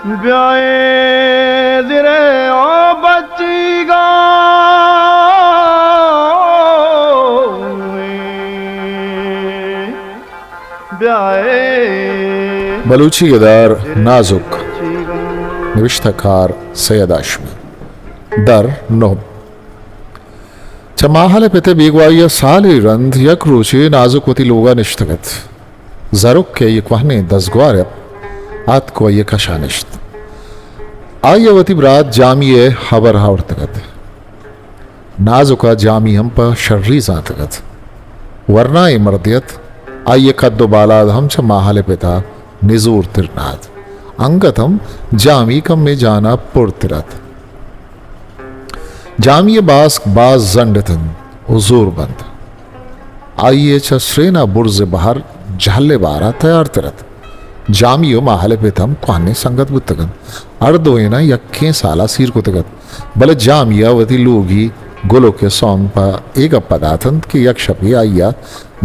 بیائے زرے او بچیگاں، بیائے۔ بلوچی گدار نازک، نوشتہ کار سید ہاشمی۔ در نہب۔ چہ ماہل ءِ پت ءِ بیگواہی ءَ سالے رند یک روچے نازک وتی لوگ ءَ نشتگ ات۔ زرک کہ آئی ءِ کوہنیں دزگوار ات، آتک ءُ آئی ءِ کش ءَ نشت۔ آئی ءَ وتی برات جامی ءِ ہبر آورتگ ات۔ نازک ءَ جامی ہم پہ شری زانتگ ات۔ ورنائیں مردے ات، آئی ءِ کد ءُ بالاد ہم چہ ماہل ءِ پت ءَ نزورتر نہ ات۔ انگت ہم جامی کمے جان ءَ پرتر ات۔ جامی ءِ باسک باز زنڈ اتنت ءُ زوربند۔ آئی ءِ چہ سرین ءَ برز ءِ بہر جہل ءِ بار ءَ تیارتر ات۔ جامی ءُ ماہل ءِ پت ہم کوہنیں سنگت بوتگ انت۔ ہر دوئیناں یکیں سال ءَ سیر کتگ ات، بلے جامی ءَ وتی لوگی گلک ءِ سون پہ اے گپ ءَ داتنت کہ یک شپے آئی ءَ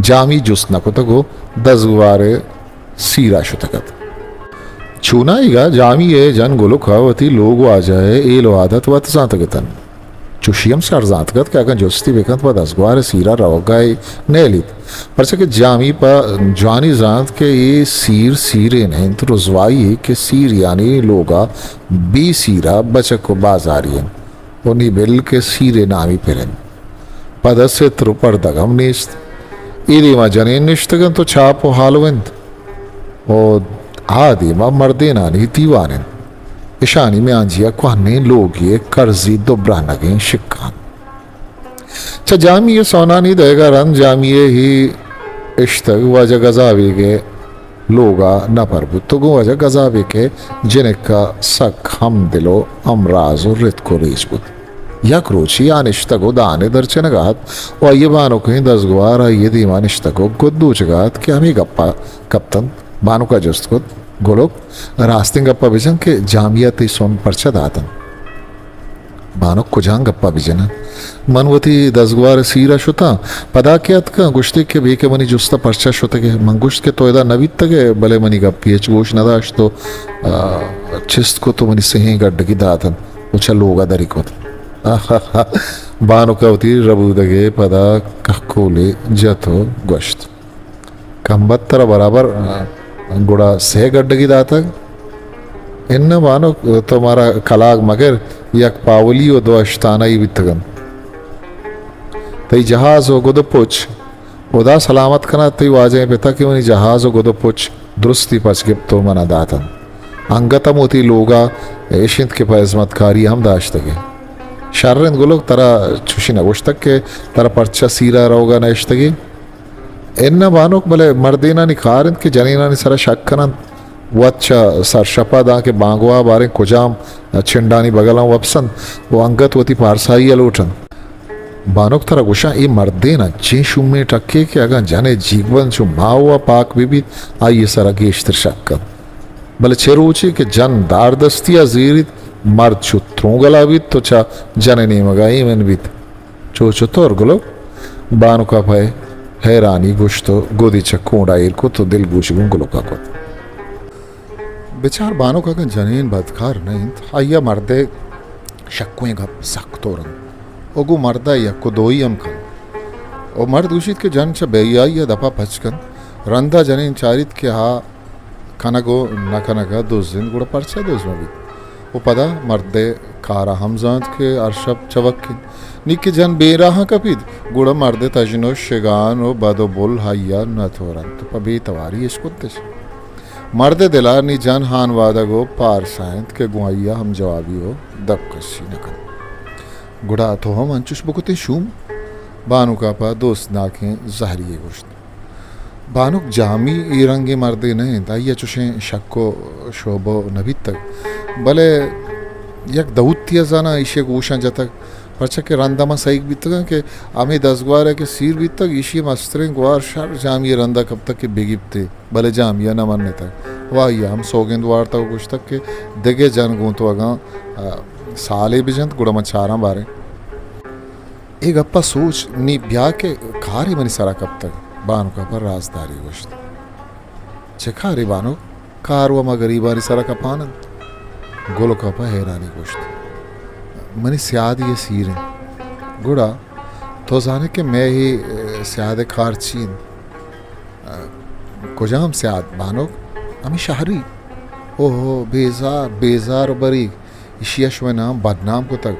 جامی جست نہ کتگ ءُ دزگوار ءِ سیر ءَ شتگ ات۔ چونائیگ ءَ جامی ءِ جن گلک ءَ وتی لوگ واجہ ءِ ہیل ءُ عادت وت زانتگ اتنت۔ چوشی ہم شر زانتگ ات کہ اگاں جستی بہ کنت پہ دزگوار ءِ سیر ءَ روگ ءَ ئے نئیلیت، پرچا کہ جامی پہ جوانی زانت کہ اے سیر سیرے نہ انت، رزوائی یے کہ سیر یعنی لوگ ءَ بے سیر ءَ بچک ءُ بازاری انت۔ ءُ نی بل کہ سیر ءِ نامی پر انت۔ پدا ستر ءُ پردگ ہم نیست۔ اے دیما جنین نشتگ انت ءُ چاپ ءُ ہالو انت ءُ آ دیما مردینانی دیوان انت۔ اشانی میانجی ءَ کوہنیں لوگے ءِ کرزی دوبرہنگیں شکان۔ چہ جامی ءِ سونانی دئیگ ءَ رند جامی ءِ ہی اشتگ واجہ گزابیگ ءِ لوگ ءَ نپر بوت ءُ گوں واجہ گزابیگ ءِ جنک ءَ سک ہمدل ءُ ہمراز ءُ رتک ءُ ریچ بوت۔ یک روچے آ نشتگ ءُ دان ءِ درچنگ ءَ ات ءُ آئی ءِ بانکیں دزگوار آئی ءِ دیما نشتگ ءُ گد دوچگ ءَ ات کہ ہمے گپ ءَ کپتنت۔ بانک ءَ جست کت، گلک، راستیں گپ ءَ بجن کہ جامی ءَ تئی سون پرچا داتنت؟ بانک، کجام گپ ءَ بجناں؟ من وتی دزگوار ءِ سیر ءَ شتاں، پدا کہ اتکاں، گوشتی کہ بے کہ منی جست ءَ پرچا شتگ ئے؟ من گوشت کہ تو ادا نہ بیتگ ئے، بلے منی گپی ہچ گوش نہ داشت ءُ، آ، چست کت ءُ منی سہیں گڈگی دات انت ءُ چہ لوگ ءَ دری کت۔ بانک ءَ وتی ربودگ ءِ پدا کہکولے جت ءُ گوشت، کمبخت، ترا برابر، آ، گڑا سئے گڈگی داتگ؟ اناں بانک، تو مارا کلاگ مگر، یک پاولی ءُ دو اشتانائی بیتگ انت۔ تئی جہاز ءُ گد ءُ پچ ہدا سلامت کنات، تئی واجہیں پت ءَ کہ منی جہاز ءُ گد ءُ پچ درستی پچ گپت ءُ من ءَ دات انت۔ انگت ہم وتی لوگ ءَ اش انت کہ پہ ہزمتکاری ہم داشتگ ئے۔ شر انت گلک، ترا چوشی نہ گوشتگ کہ ترا پرچا سیر ءَ روگ ءَ نہ اشتگ ئے؟ اناں بانک، بلے مردینانی کار انت کہ جنینانی سرا شک کن انت، وت چہ سرشپ ءَ دانکہ بانگواہ باریں کجام چنڈانی بگلاں وپس انت ءُ انگت وتی پارسائی ءَ لوٹ انت۔ بانک، ترا گوشاں، اے مردین انچیں شومیں ٹکے کہ اگاں جن ءِ جیگبند چو ماہو ءَ پاک بہ بیت، آئی ءِ سرا گیشتر شک کنت۔ بلے چہ روچے کہ جن داردستی ءَ زیریت، مرد چو ترونگل ءَ بیت ءُ چہ جن ءِ نیمگ ءَ ایمن بیت۔ چو چتور گلو؟ بانک ءَ پہ حیرانی گوشت ءُ گدی چہ کونڈ ءَ ایر کت ءُ دلگوشی گوں گلک ءَ کت۔ بچار بانک، اگاں جنین بدکار نہ انت، آئی ءَ مرد ءِ شکویں گپ سک تور انت ءُ گوں مرد ءَ یک ءُ دوئی ہم کنت ءُ مرد گوشیت کہ جن چہ بے حیائی ءَ دپ ءَ پچ کنت۔ رند ءَ جنین چاریت کہ آ کنگ ءُ نہ کنگ ءَ دز انت، گڑا پرچا دز مہ بیت؟ ءُ پدا مرد ءِ کار ءَ ہم زانت کہ ہر شپ چوک انت۔ نی کہ جن بے راہاں کپیت، گڑا مرد ءِ تژن ءُ شگان ءُ بد ءُ بل آئی ءَ نہ تور انت ءُ پہ بے تواری اش کنت اش۔ مرد ءِ دل ءَ نی جن ہان وادگ ءُ پارسا انت کہ گوں آئی ءَ ہم جوابی ءُ دپ کشی نہ کنت۔ گڑا تو ہم انچش بکتیں شوم؟ بانک ءَ پہ دوستناکیں زہری یے گوشت۔ بانک، جامی اے رنگیں مردے نہ انت، آئی ءَ چشیں شک ءُ شعبہ نہ بیتگ، بلے یک دعوتے ءَ زاناں ایشی ءَ گوشاں جتگ، پرچا کہ رند ءَ من سہیگ بیتگاں کہ ہمے دزگوار ءَ کہ سیر بیتگ، ایشی ءِ مستریں گوار شر جامی ءِ رند ءَ کپتگ کہ بگپتے، بلے جامی ءَ نہ منتگ ءُ آئی ءَ ہم سوگند وارتگ ءُ گوشتگ کہ دگہ جن گوں تو اگاں، آ، سالے بجنت، گڑا من چاراں باریں۔ اے گپ ءَ سوچ، نی بیا کہ کارے منی سر ءَ کپتگ، بانک ءَ پہ رازداری گوشت۔ چہ کارے بانک؟ کار وَ ما گریبانی سر ءَ کپان انت۔ گلک ءَ پہ حیرانی گوشت، منی سیادی ءِ سیر اِنت۔ گڑا تو زانئے کہ مئے اے، اے، سیاد ءِ کار چی اِنت؟ کجام سیاد بانک؟ ہمے شہری۔ اوہو، بیزار، بیزار و بری، ایشی ءَ شمئے نام بدنام کتگ۔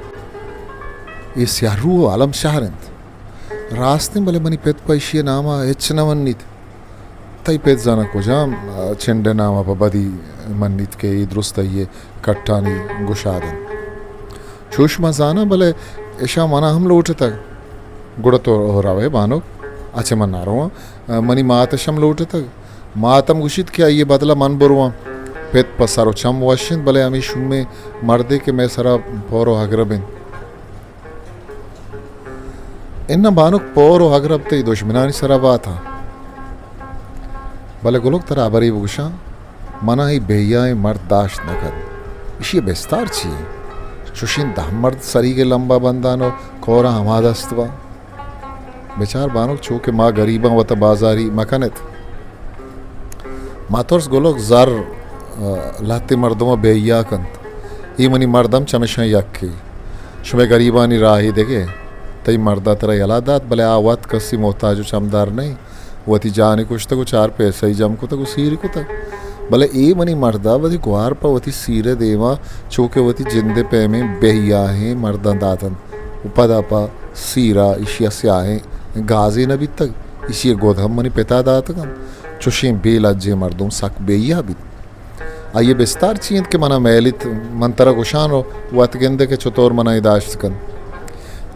اے سیاہ روح الم شہر اِنت۔ راست اِنت، بلے منی پت پہ ایشی ءِ نام ءَ ہچ نہ منیت۔ تئی پت زاناں کجام، آ، چنڈ ءِ نام ءَ پہ بدی منیت کہ اے درست آئی ءِ کٹانی گشاد اِنت۔ چوش من زاناں، بلے اشاں منا ہم لوٹتگ۔ گڑا تو روئے بانک؟ اچ من نہ رواں۔ منی مات اش ہم لوٹتگ۔ مات ہم گوشیت کہ آئی ءِ بدل ءَ من برواں۔ پت پہ سر و چم وش اِنت، بلے ہمے شومیں مردے کہ مئے سرا پور و ہگرب اِنت۔ اناں بانک، پور و ہگرب تئی دژمنانی سرا باتاں۔ بلے گلک، ترا ہبرے بگوشاں، منا اے بے حیائیں مرد داشت نہ کنت۔ ایشی ءِ بستار چی اِنت؟ چوشیں دہ مرد سریگ ءِ لمب ءَ بندان و کوراں ہما دست باں۔ بچار بانک، چو کہ ما گریباں وت ءَ بازاری مہ کن ات۔ ما ترس گلک، زر، آ، لہتے مردم ءَ بے حیا کنت۔ اے منی مردم چمشاں یکے۔ شمئے گریبانی راہے دگہ۔ تئی مرد ءَ ترا یلہ دات، بلے آ وت کسی محتاج و چمدار نہ اِنت۔ وتی جانے کشتگ و چار پیسہ ئے جم کتگ و سیر کتگ۔ بلے اے منی مرد ءَ وتی گوار پہ وتی سیر ءِ دیما چو کہ وتی جند ءِ پیمیں بے حیائیں مرداں دات اَنت و پدا پہ سیر ءَ ایشی ءَ سیاہیں گازے نہ بیتگ۔ ایشی ءِ گد ہم منی پت ءَ داتگ اَنت۔ چوشیں بے لجیں مردم سک بے حیا بیت۔ آئی ءِ بستار چی اِنت کہ منا مئیلیت؟ من ترا گوشاں و وت گندئے کہ چطور منا اے داشت کنت۔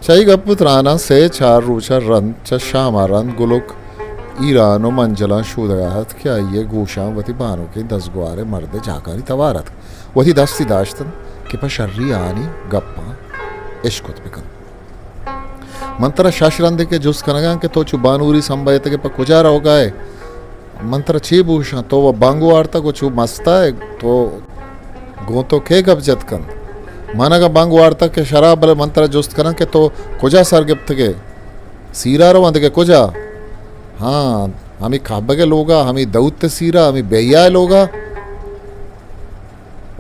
چہ اے گپ ءُ تراناں سے چار روچ ءَ رند، چہ شام ءَ رند گلک ایران و منجلاں شودگ ءَ اَت کہ آئی ءِ گوشاں وتی بانکیں دزگوار ءِ مرد ءِ جاکانی توار اتک۔ وتی دستی داشت اَنت کہ پہ شری آہانی گپاں اشکت بہ کنت۔ من ترا شش رندے کہ جست کنگ ءَ آں کہ تو چو بانوری سمبھیتگ ئے، پہ کجا روگ ءَ ئے؟ من ترا چے بوشاں؟ تو و بنگ وارتگ و چو مست ئے، تو گوں تو کئے گپ جت کنت؟ من اگاں بنگ وارتگ کہ شراب، بلے من ترا جست کناں کہ تو کجا سر گپتگ ئے؟ سیرا رواں دگہ کجا؟ ہاں، ہمے کہبگ ءِ لوگا، ہمے دعوت ءِ سیرا، ہمے بے حیا ءِ لوگا۔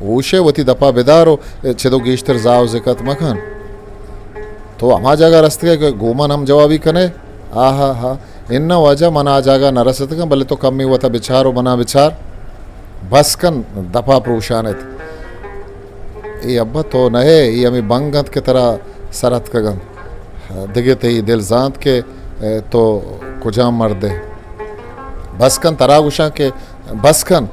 ہوش ءَ وتی دپا بدار و چدو گیشتر زاہ و زکت مکن۔ تو ہما جاگہ رستگ ئے کہ گوں من ہم جوابی کن ئے؟ آہا ہا، اناں واجہ، من آ جاگہ نہ رستگاں، بلے تو کمے وتا بچار و منا بچار۔ بس کن، دپا پروشان ات۔ اے ابا تو نہ ئے، اے ہمے بنگ انت کہ ترا سر اتکگ انت۔ دگہ تئی دل زانت کہ تو کجام مرد ئے۔ بس کن، ترا گوشاں کہ بس کن،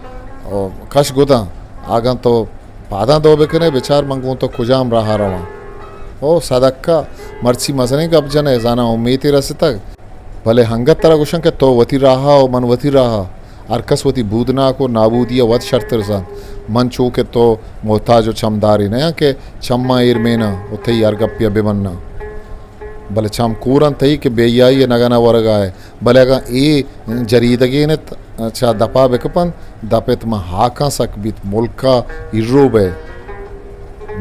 او کش گداں، اگاں تو پاداں دو بکن ئے، بچار من گوں تو کجام راہ ءَ رواں۔ او صدقہ، مرچی مزنیں گپ جن ئے، زاناں امیتے رستگ، بلے ہنگت ترا گوشاں کہ تو وتی راہ ءَ و من وتی راہ ءَ، ہر کس وتی بودناک و نابودی ءَ وت شرتر زانت۔ من چو کہ تو محتاج و چمدارے نیاں کہ چماں ایر میناں و تئی ہر گپے ءَ بہ مناں۔ بلے چم کور انت تئی کہ بے حیائی ءِ نگن ءَ ورگ ءَ ئے۔ بلے اگاں اے جریدگین ات چہ دپ ءَ بہ کپنت، دپ ات من ہاکاں سک بیت، ملک ءَ ہیرو بئے۔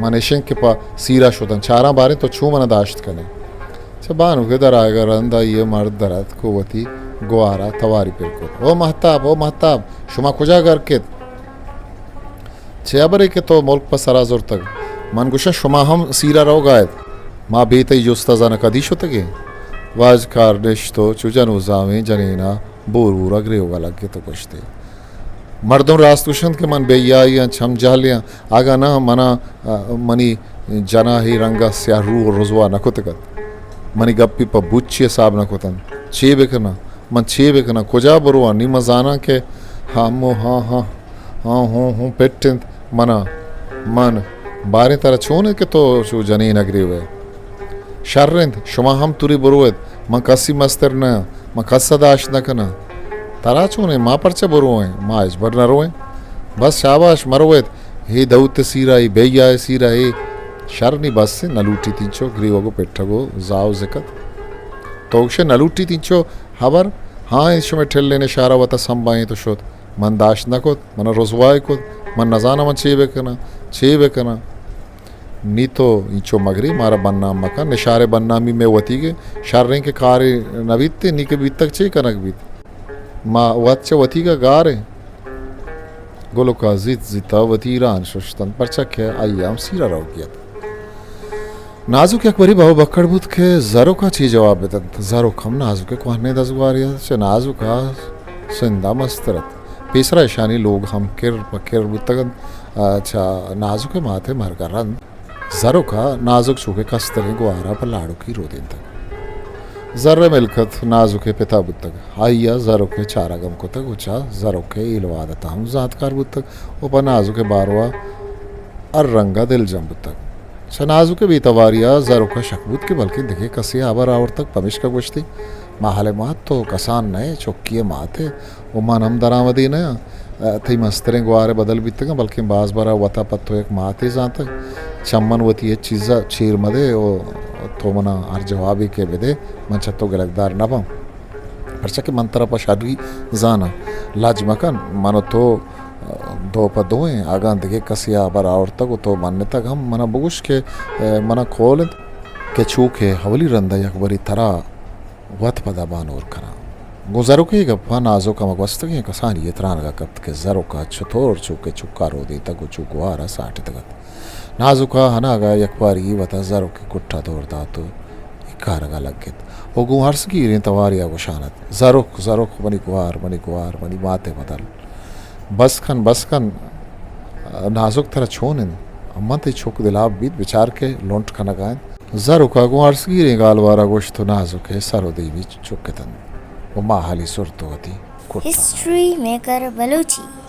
من اشنگ کہ پہ سیر ءَ شتن، چاراں باریں تو چوں من ءَ داشت کن ئے۔ چہ بانک ءِ در آیگ ءَ رند آئی ءِ مرد در اتک و وتی گوار ءَ تواری پر کت۔ او مہتاب، او مہتاب، شما کجا گرک ات؟ چے ہبرے کہ تو ملک پہ سرا زرتگ؟ من گوشاں، شما ہم سیرا روگا ات؟ ما بے تئی جستا زاناں کدی شتگیں؟ واجکار نشت و چو جنوزامیں جنینا بور بورا گریوگا لگت و گوشتی، مردم راست گوشنت کہ من بے حیائی آں، چم جہلی آں، اگاں نہ منا، آ، منی جنا اے رنگا سیاہ روح و رسوا نہ کتگ ات۔ منی گپی پہ بچی حساب نہ کتنت۔ چے بکناں؟ من چے بکناں؟ کجا برواں؟ نی من زاناں کہ ہمو ہاں ہاں، ہاں ہوں ہوں پٹ انت منا۔ من باریں ترا چون انت کہ تو چو جنین ءَ گریوئے؟ شر انت، شما ہم توری برویت، من کسی مستر نہ آں، من کس ءَ داشت نہ کناں۔ ترا چون انت؟ ما پرچہ بروئیں؟ ما ہچبر نہ روئیں۔ بس شاباش، مرویت۔ اے دعوت ءِ سیرا، اے بے حیا ءِ سیرا، اے شر نی بس انت، نہ لوٹیت اینچو گریوگ و پٹگ و زاہ و زکت۔ تو گوشئے نہ لوٹیت اینچو ہبر؟ ہاں، اے شمئے ٹلین اشارہ وتا سمبھائینت و شت۔ من داشت نہ کت، منا رسوا ئے کت، من نزاناں من چے بکناں، چے بکناں۔ نی تو اینچو مگری، مارا بدنام مکن، نشار ءِ بدنامی مئے وتیگ انت، شریں کہ کارے نہ بیت، نی کہ بیتگ چے کنگ بیت؟ ما وت چہ وتیگا گار ایں۔ گلک ءَ زیت زیت ءَ وتی ایران ششتنت، پرچا کہ آئی ءَ ہم سیر ءَ روگی ات۔ نازک یک بری بہو بکڑ بوت کہ زرک ءَ چی جواب بدنت۔ زرک ہم نازک ءِ کوہنیں دزگوارے ات، چہ نازک ءَ سند ءَ مستر ات۔ پیسرا اشانی لوگ ہم کر پہ کر بوتگ انت۔ آ، چہ نازک ءِ مات ءِ مرگ ءَ رند زرک ءَ نازک چو کہ کستریں گوہار ءَ پہ لاڑکی رودینتگ۔ زر ءِ ملکت نازک ءِ پت ءَ بوتگ۔ آئی ءَ زرک ءِ چارگ ہم کتگ ءُ چہ زرک ءِ ہیل وادت ءَ ہم زانتکار بوتگ ءُ پہ نازک ءِ باروا ہر رنگ ءَ دلجم بوتگ۔ چہ نازک ءِ بے تواری ءَ زرک ءَ شک بوت کہ بلکیں دگہ کسے ءَ ہبر آورتگ، پمیشکا گوشتی، ماہل ءِ مات، تو کسان نہ ئے، چکی ءِ مات ئے ءُ من ہم درآمدے نہ آں۔ تئی مستریں گوہار ءِ بدل بیتگاں، بلکیں باز برا وت ءَ پہ تو یک ماتے زانتگ۔ چہ من وتی ہچ چیز ءَ چیر مہ دے ءُ تو من ءَ ہر جوابے کہ بدے، من چہ تو گلگدار نہ باں، پرچا کہ من ترا پہ شری زاناں۔ لج مکن، من ءُ تو دو پہ دو ایں۔ اگاں دگہ کسے ءَ ہبر آورتگ ءُ تو منتگ ہم، من ءَ بگوش کہ من ءَ کول انت کہ چو کہ اولی رند ءَ یک بری ترا وت پہ دبان ہور کناں۔ گوں زرک ءِ گپاں نازک ہمک گوستگیں کسانی ءِ ترانگ ءَ کپت کہ زرک ءَ چتور چو کہ چک ءَ رودینتگ ءُ چو گوہار ءَ ساٹتگ ات۔ نازک ءَ اناگہ یک باری وت ءَ زرک ءِ کٹ ءَ دور دات ءُ اکارگ ءَ لگت ءُ گوں ارسگیریں توارے ءَ گوشان ات، زرک، زرک، منی گوہار، منی گوہار، منی مات ءِ بدل۔ بس کن، بس کن، نازک ترا چون انت؟ من تئی چک دلاپ بیت، بچار کہ لنٹ کنگ ءَ انت۔ زرک ءَ گوں ارسگیریں گالوار ءَ گوشت ءُ نازک ءِ سر ءُ دیمی چک اتنت ءُ ماہلی سرت ءُ وتی کٹ ءَ۔ History maker Balochi.